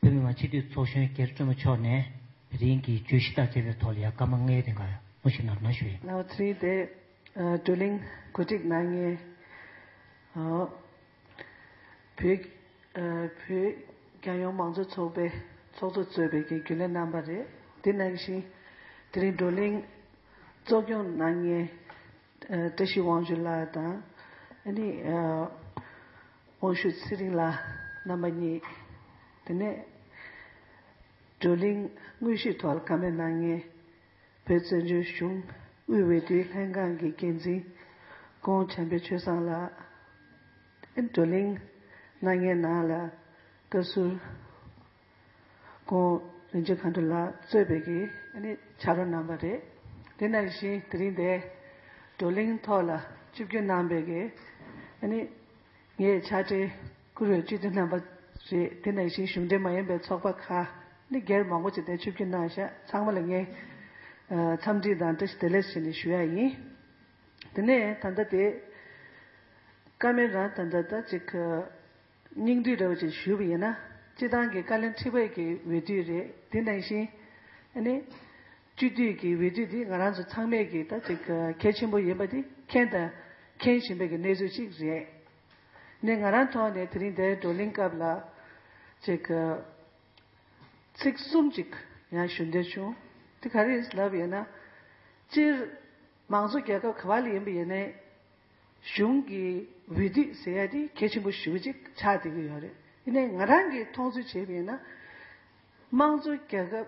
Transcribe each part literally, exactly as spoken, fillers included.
བོད་མི་མང་སྤྱི་འཐུས་ཚོགས་གཞོན་རྒྱ་རི་སྤྲུལ་མ་མཆོག་ནས་དེ་རིང་གི་བརྗོད་གཞི་དང་འབྲེལ་བའི་ཐོག་ལ་ཡང་སྐར་མ་ལྔའི་རིང་ག་དངོས་ཤིག་གནང་རོགས་གནང་ཞུ་ཡིན། ལའོ་ཚེ་རིང་དེ་བགྲོ་གླེང་གོ་སྒྲིག་གནང་མཁན་བོད་བོད་རྒྱལ་ཡོངས་མང་གཙོ་ཚོགས་པའི་ཚོགས་གཙོ་གཙོས་པའི་རྒྱུན་ལས་རྣམ་པ་རེད། དེ་ནང་བཞིན་དེ་རིང་བགྲོ་གླེང་གཙོ་སྐྱོང་གནང་མཁན་བཀྲ་ཤིས་དབང་ཕྱུག་ལགས་དང་ཨ་ནི་དབང་ཕྱུག་ཚེ་རིང་ལགས་རྣམ་པ་གཉིས། དེ་ནས་བགྲོ་གླེང་དངོས་གཞིའི་ཐོག་ལ་བཀའ་མོལ་གནང་མཁན་བོད་བཙན་བྱོལ་གཞུང་དབུས་འོས་བསྡུའི་ལྷན་ཁང་གི་འགན་འཛིན་ཀོང་བྱམས་པའི་ཆོས་བཟང་ལགས། བགྲོ་གླེང་གནང་མཁན་ནང་ལ་བཀའ་ཟུར་ཁོང་རིན་ཆེན་མཁའ་འགྲོ་ལགས་གཙོས་པའི་གི་ཨ་ནི་ཕྱག་རོགས་རྣམ་པ་རེད། དེ་ནང་བཞིན་དེ་རིང་འདིར་བགྲོ་གླེང་ཐོག་ལ་ཆིབས་བསྒྱུར་གནང་པའི་གི་ཨ་ནི་ངའི་ཕྱག་སྦྲེལ་བཀུར་འོས་སྤྱི་འཐུས་རྣམ་པ་རེད། དེ་ནང་བཞིན་གཞུང་འབྲེལ་མ་ཡིན་པའི་ཚོགས་པ་ཁག་ནི་སྒེར་མང་པོ་ཅིག་དེར་ཆིབས་བསྒྱུར་གནང་ཤག་ཚང་མ་ལ་ངས་འཚམས་འདྲི་དང་བཀྲ་ཤིས་བདེ་ལེགས་ཞུ་ནས་ཞུ་ཡ་ཡིན། དེ་ནས་ད་ལྟ་དེ་བཀའ་མོལ་རང་ད་ལྟ་ད་ཅིག་སྙིང་བསྡུས་འདྲ་བོ་ཅིག་ཞུས་པ་ཡིན་ན། སྤྱི་བཏང་གི་བཀའ་བློན་ཁྲི་པ་གི་འོས་བསྡུ་རེད། དེ་ནང་བཞིན་ཨ་ནི་སྤྱི་འཐུས་ཀྱི་འོས་བསྡུ་འདི་ང་རང་ཚོ་ཚང་མས་ཀྱི་ད་ཅིག་གལ་ཆེན་པོ་ཡིན་པ་འདི་མཁྱེན་དང་མཁྱེན་བཞིན་པའི་གི་གནས་ཚུལ་ཅིག་རེད། ནས་ང་རང་ཐོག་ནས་དེ་རིང་འདིར་བགྲོ་གླེང་སྐབས་ལ་ཅིག་ཚིག་གསུམ་ཅིག་ཡང་ཞུ་འདོད་བྱུང་། དེ་ག་རེ་ཡིན་ལབ་ཡོད་ན། སྤྱིར་མང་གཙོ་རྒྱལ་ཁབ་ག་བ་ལ་ཡིན་པ་ཡིན་ནའི་གཞུང་གི་འོས་བསྡུ་ཟེར་ཡ་དེ་གལ་ཆེན་པོ་ཞེ་པོ་ཅིག་ཆགས་བསྡད་ཀྱི་ཡོད་རེད། ཡིན་ནའི་ང་རང་གིས་མཐོང་ཚུལ་བྱས་པ་ཡིན་ན། དམངས་གཙོ་རྒྱལ་ཁབ་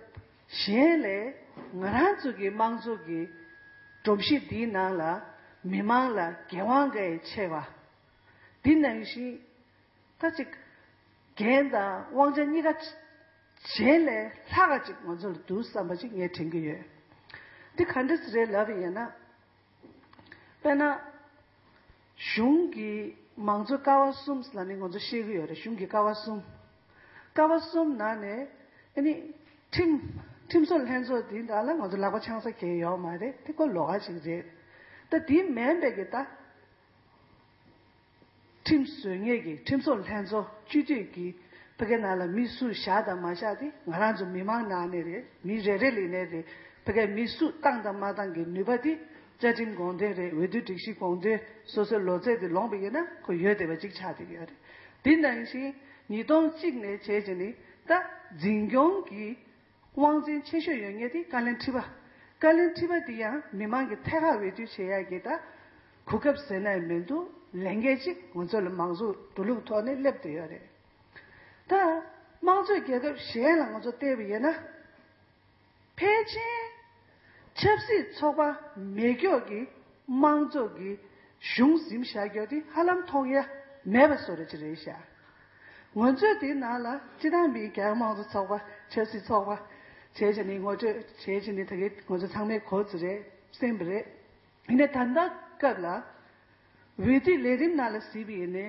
གཞན་ལས་ང་རང་ཚོ་གི་དམངས་གཙོ་གི་སྒྲོམ་གཞི་འདིའི་ནང་ལ་མི་མང་ལ་འགན་དབང་གལ་ཆེ་བ། འདི་ནང་བཞིན་ད་ཅིག་འགན་དང་དབང་ཆ་གཉིས་ཀ་གཞན་ལས་ལྷག་ག་ཅིག་ང་ཚོ་ལ་འདུག་བསམ་པ་ཅིག་ངས་དྲན་གྱི་ཡོད། འདི་ག་འདྲ་ཞིག་རེད་ལབ་པ་ཡིན་ན། དཔེར་ན། གཞུང་གི་མང་གཙོ་ཀ་བ་གསུམ་ལ་ནི་ང་ཚོ་ཤེས་ཀྱི་ཡོད་རེད། གཞུང་གི་ཀ་བ་གསུམ། ཀ་བ་གསུམ་ནང་ནས་ཨ་ནི་ཁྲིམས་ཁྲིམས་བཟོ་ལྷན་ཚོགས་འདི་འདྲ་ལ་ང་ཚོ་ལག་པ་འཆང་ས་གང་ཡོད་མ་རེད། དེ་ཁོ་ལོགས་ཀ་ཞིག་རེད། ད་དེ་མིན་པའི་གི་ད། ཁྲིམས་བཟོ་མཁན་གྱི་ཁྲིམས་བཟོ་ལྷན་ཚོགས་སྤྱི་འཐུས་ཀྱི་ཕ་གི་ནང་ལ་མི་སུ་བཞག་དང་མ་བཞག་དེ་ང་རང་ཚོ་མི་མང་ནང་ནས་རེད། མི་རེ་རེ་ལ་ནས་རེད། ཕ་གི་མི་སུ་བཏང་དང་མ་བཏང་གི་ནུས་པ་དེ་བཅའ་ཁྲིམས་དགོངས་དོན་རེད། འོས་བསྡུ་སྒྲིག་གཞི་དགོངས་དོན་སོ་སོའི་ལོ་ཚད་དེ་ལོངས་པ་ཡིན་ན་ཁོ་ཡོད་བསྡད་པ་ཅིག་ཆགས་བསྡད་ཀྱི་ཡོད་རེད། དེ་ནང་བཞིན་ཉིས་སྟོང་གཅིག་ནས་བྱས་བྱས་ནས་ད་འཛིན་སྐྱོང་གི་དབང་འཛིན་ཆེ་ཤོས་ཡོད་མཁན་དེ་བཀའ་བློན་ཁྲི་པ། བཀའ་བློན་ཁྲི་པ་དེ་ཡང་མི་མང་གི་ཐད་ཀར་འོས་བསྡུ་བྱེད་ཡག་གི་ད་གོ་སྐབས་ཟེར་ན་ཡང་མི་འདུག་ལས་འགན་ཅིག་ང་ཚོ་ལ་མང་གཙོ་འགྲོ་ལུགས་ཐོག་ནས་སླེབས་བསྡད་ཡོད་རེད། ད་དམངས་གཙོའི་རྒྱལ་ཁབ་གཞན་ལ་ང་ཚོ་བལྟས་པ་ཡིན་ན། ཕལ་ཆེར་ཆབ་སྲིད་ཚོགས་པ་མེད་ཀྱོག་གི་དམངས་གཙོ་གི་གཞུང་འཛིན་བཞག་ཀྱོག་དེ་ཧ་ལམ་མཐོང་ཡ་མེད་པ་བཟོ་འདྲ་ཅིག་རེད་ཤག་ང་ཚོས་དེའི་ནང་ལ་སྤྱི་བཏང་མིའི་རྒྱལ་ཡོངས་དམངས་གཙོ་ཚོགས་པ་ཆབ་སྲིད་ཚོགས་པ་བྱས་བྱས་ནས་ངོ་སྤྲོད་བྱས་བྱས་ནས་ད་གིན་ང་ཚོ་ཚང་མས་གོ་ཚོད་རེད། གསན་པ་རེད། ཡིན་ནའི་ད་ལྟ་སྐབས་ལ་འོས་བསྡུའི་ལས་རིམ་ནང་ལ་གཟིགས་པ་ཡིན་ནའི་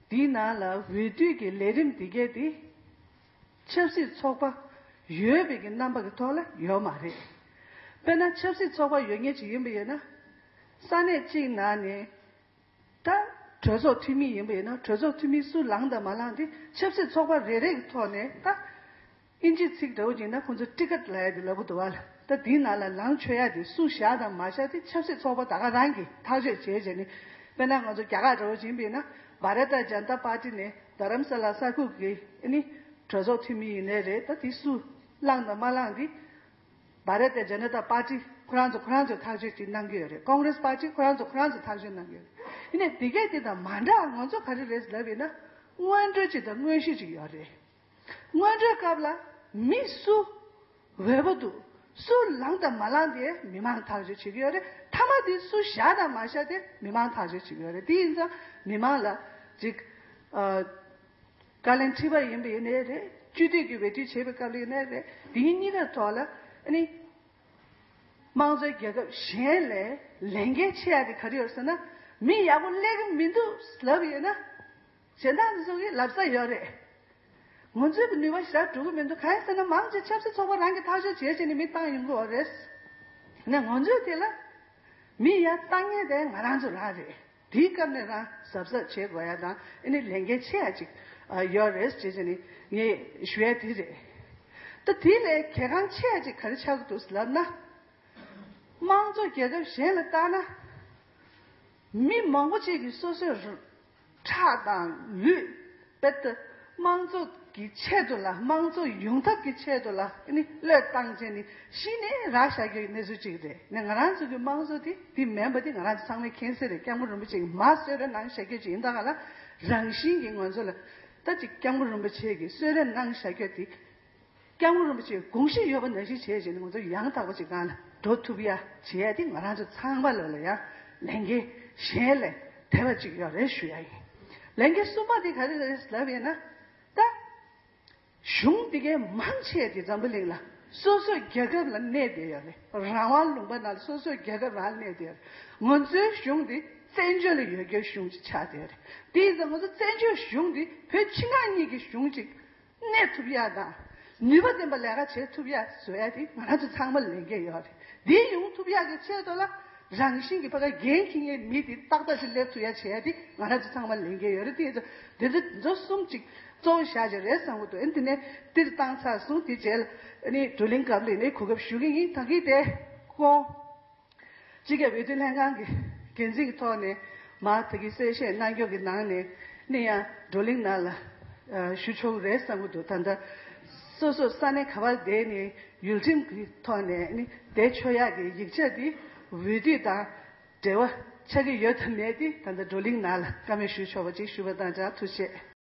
དེའི་ནང་ལ་འོས་བསྡུ་གི་ལས་རིམ་འདི་གས་དེ་ཆབ་སྲིད་ཚོགས་པ་ཡོད་པའི་གི་རྣམ་པ་གི་ཐོག་ལ་ཡོད་མ་རེད། དཔེར་ན་ཆབ་སྲིད་ཚོགས་པ་ཡོད་མཁན་ཅིག་ཡིན་པ་ཡིན་ན་ས་གནས་གཅིག་ནང་ནས། ད་གྲོས་ཚོགས་འཐུས་མི་ཡིན་པ་ཡིན་ན་གྲོས་ཚོགས་འཐུས་མི་སུ་ལངས་དང་མ་ལངས་དེ་ཆབ་སྲིད་ཚོགས་པ་རེ་རེ་གི་ཐོག་ནས་ད་ཨིན་ཇིའི་ཚིག་འདྲ་བོ་ཅིག་ཡིན་ན་ཁོང་ཚོ་ཊི་ཀེ་ཊི་ལབ་ཡ་དེ་ལབ་གི་འདུག་བ། ད་དེའི་ནང་ལ་ལངས་ཆོག་ཡ་དེ་སུ་བཞག་དང་མ་བཞག་དེ་ཆབ་སྲིད་ཚོགས་པ་ད་ག་རང་གིས་ཐག་གཅོད་བྱས་བྱས་ནས། དཔེར་ན་ང་ཚོ་རྒྱ་གར་འདྲ་བོ་ཅིག་ཡིན་པ་ཡིན་ན་བྷ་ར་ཏ་ཇན་ཏ་པར་ཊི་ནས་རྡ་རམ་ས་ལ་ས་ཁུག་གི་ཨ་ནི་གྲོས་ཚོགས་འཐུས་མི་ཡིན་ནའི་རེད། ད་དེ་སུ་ལངས་དང་མ་ལངས་དེ། བྷ་ར་ཏི་ཇ་ན་ཏ་པར་ཊི་ཁོ་རང་ཚོ་ཁོ་རང་ཚོས་ཐག་གཅོད་ཅིག་གནང་གི་ཡོད་རེད། ཀོང་རེས་པར་ཊི་ཁོ་རང་ཚོ་ཁོ་རང་ཚོས་ཐག་གཅོད་གནང་གི་ཡོད་རེད། ཡིན་ནའི་དེ་གས་དེ་དང་མ་འདྲ་ང་ཚོ་ག་རེ་རེད་ལབ་ཡིན་ན་སྔོན་འགྲོ་ཅིག་དང་དངོས་གཞི་ཅིག་ཡོད་རེད། སྔོན་འགྲོའི་སྐབས་ལ་མི་སུ་འོས་པ་འདུག་སུ་ལངས་དང་མ་ལངས་དེ་མི་མང་ཐག་གཅོད་བྱེད་ཀྱི་ཡོད་རེད། མཐའ་མ་དེ་སུ་བཞག་དང་མ་བཞག་དེ་མི་མང་ཐག་གཅོད་བྱེད་ཀྱི་ཡོད་རེད། དེ་ཡིན་ཙང་མི་མང་ལ་ཅིག་ཨ། བཀའ་བློན་ཁྲི་པ་ཡིན་པ་ཡིན་ནའི་རེད། སྤྱི་འཐུས་ཀྱི་འོས་བསྡུ་བྱེད་པའི་སྐབས་ལ་ཡིན་ནའི་རེད། དེ་གཉིས་ཀའི་ཐོག་ལ་ཨ་ནི་དམངས་གཙོའི་རྒྱལ་ཁབ་གཞན་ལས་ལས་འགན་ཆེ་ཡ་དེ་ག་རེ་ཡོད་ཟེར་ན། མི་ཡག་པོ་སླེབས་ཀྱི་མི་འདུག་ལབ་ཡོད་ན། གཞན་དག་ཚོ་གིས་ལབ་ས་ཡོད་རེད། ང་ཚོའི་གི་ནུས་པ་ཞེ་དྲག་འགྲོ་གི་མི་འདུག་གང་ཡིན་ཟེར་ན་མང་ཆེ་ཆབ་སྲིད་ཚོགས་པ་རང་གིས་ཐག་གཅོད་བྱས་བྱས་ནས་མི་བཏང་ཡོང་གི་ཡོད་རེད། ནས་ང་ཚོས་དེ་ལ་མི་ཡར་བཏང་མཁན་དེ་ང་རང་ཚོ་རང་རེད། དེའི་སྐབས་ནས་རང་གཟབ་གཟབ་བྱེད་དགོས་ཡ་དང་ཨ་ནི་ལས་འགན་ཆེ་ཡ་ཅིག་ ཡོད་རེད་ཅེས་བྱས་ནས་ངས་ཞུ་ཡ་དེ་རེད། ད་དེ་ལས་གལ་འགངས་ཆེ་ཡ་ཅིག་ག་རེ་ཆགས་ཀྱི་འདུག་ལབ་ན། དམངས་གཙོ་རྒྱལ་ཁབ་གཞན་ལ་བལྟས་ན། མི་མང་པོ་ཅིག་གིས་སོ་སོའི་ཁྲག་དང་ལུས། དཔེར་ན་དམངས་གཙོ་གི་ཆེད་དུ་ལ། དམངས་གཙོ་ཡོང་ཐབས་ཀྱི་ཆེད་དུ་ལ་ནི་བློས་བཏང་བྱས་ནས་གཞི་ནས་རག་བཞག་རྒྱུའི་གནས་ཚུལ་ཅིག་རེད། ནས་ང་རང་ཚོ་གི་དམངས་གཙོ་དེ་དེ་མིན་པ་དེ་ང་རང་ཚོ་ཚང་མས་མཁྱེན་གསལ་རེད། སྐྱབས་མགོན་རིན་པོ་ཆེ་གིས་མར་གསོལ་རས་གནང་བཞག་རྒྱུ་ཅིག་ཡིན་ད་ག་ལ། རང་བཞིན་གྱིས་ང་ཚོ་ལ་ད་ཅིག་སྐྱབས་མགོན་རིན་པོ་ཆེ་གིས་གསོལ་རས་གནང་བཞག་རྒྱུ་དེ། སྐྱབས་མགོན་རིན་པོ་ཆེའི་དགོངས་གཞི་ཡོད་པ་ནང་བཞིན་བྱས་བྱས་ནས་ང་ཚོ་ཡང་དག་པ་ཅིག་སྒང་ལ་འགྲོ་ཐུབ་ཡ་བྱེད་ཡ་དེ་ང་རང་ཚོ་ཚང་མ་ལ་ལ་ཡང་ལས་འགན་གཞན་ལས་དལ་བ་ཅིག་ཡོད་རེད་ཞུ་ཡ་ཡིན། ལས་འགན་གསུམ་པ་དེ་ག་རེ་རེད་ལབ་ཡིན་ན། ད་གཞུང་དེ་གའི་མང་ཆེ་དེ་འཛམ་བུ་གླིང་ལ་སོ་སོའི་རྒྱལ་ཁབ་ལ་གནས་བསྡད་ཡོད་རེད། རང་དབང་ལུང་པ་ནང་ལ་སོ་སོའི་རྒྱལ་ཁབ་རང་ལ་གནས་བསྡད་ཡོད་རེད། ང་ཚོའི་གཞུང་དེ་བཙན་བྱོལ་ལ་ཡོད་རྒྱུའི་གཞུང་ཅིག་ཆགས་བསྡད་ཡོད་རེད། དེ་ཡིན་ཙང་ང་ཚོ་བཙན་བྱོལ་གཞུང་དེ་བོད་ཕྱི་ནང་གཉིས་ཀྱི་གཞུང་ཅིག་གནས་ཐུབ་ཡ་དང་། ནུས་པ་ལྡན་པ་ལས་ཀ་བྱེད་ཐུབ་ཡ་བཟོ་ཡ་དེ་ང་རང་ཚོ་ཚང་མ་ལ་ལས་འགན་ཡོད་རེད། འདི་ཡོང་ཐུབ་ཡ་གི་ཆེད་དུ་ལ་རང་བཞིན་གྱི་ཕ་ག་འགན་འཁྱེར་མཁན་མི་དེ་ཏག་ཏག་ཅིག་སླེབས་ཐུབ་ཡ་བྱེད་ཡ་དེ་ང་རང་ཚོ་ཚང་མ་ལ་ལས་འགན་ཡོད་རེད། དེ་ཚོ་དེ་ཚོ་མཛོ་གསུམ་ཅིག་གཙོ་བོ་བཞག་བྱས་རེད་བསམ་གྱི་འདུག་ཨ་ནི་དེ་ནས་འདིར་བཏང་ཚར་སོང་། དེ་རྗེས་ལ་ཨ་ནི་བགྲོ་གླེང་སྐབས་ལ་ནི་གོ་སྐབས་ཞུ་གི་ཡིན། ད་གིན་དེ་ཁོང་། སྤྱི་ཁྱབ་འོས་བསྡུ་ལྷན་ཁང་གི་འགན་འཛིན་གྱི་ཐོག་ནས་མ་ད་གི་གསལ་བཤད་གནང་རྒྱུ་གི་ནང་ནས་ནི་ཡང་བགྲོ་གླེང་ནང་ལ་ཨ་ཞུ་ཆོག་གི་རེད་བསམ་གྱི་འདུག་ད་ལྟ་སོ་སོ་ས་གནས་ག་པར་བསྡད་ནས་ཡུལ་ཁྲིམས་ཀྱི་ཐོག་ནས་ནི་བསྡད་ཆོག་ཡག་གི་ཡིག་ཆ་དེ་འོས་བསྡུ་དང་འབྲེལ་བ་ཆགས་ཀྱི་ཡོད་དམ་མེད་དེ་ད་ལྟ་བགྲོ་གླེང་ནང་ལ་བཀའ་མོལ་ཞུ་ཆོག་པ་ཅིག་ཞུ་བ་དང་སྦྲགས་ཐུགས་རྗེ་ཆེ།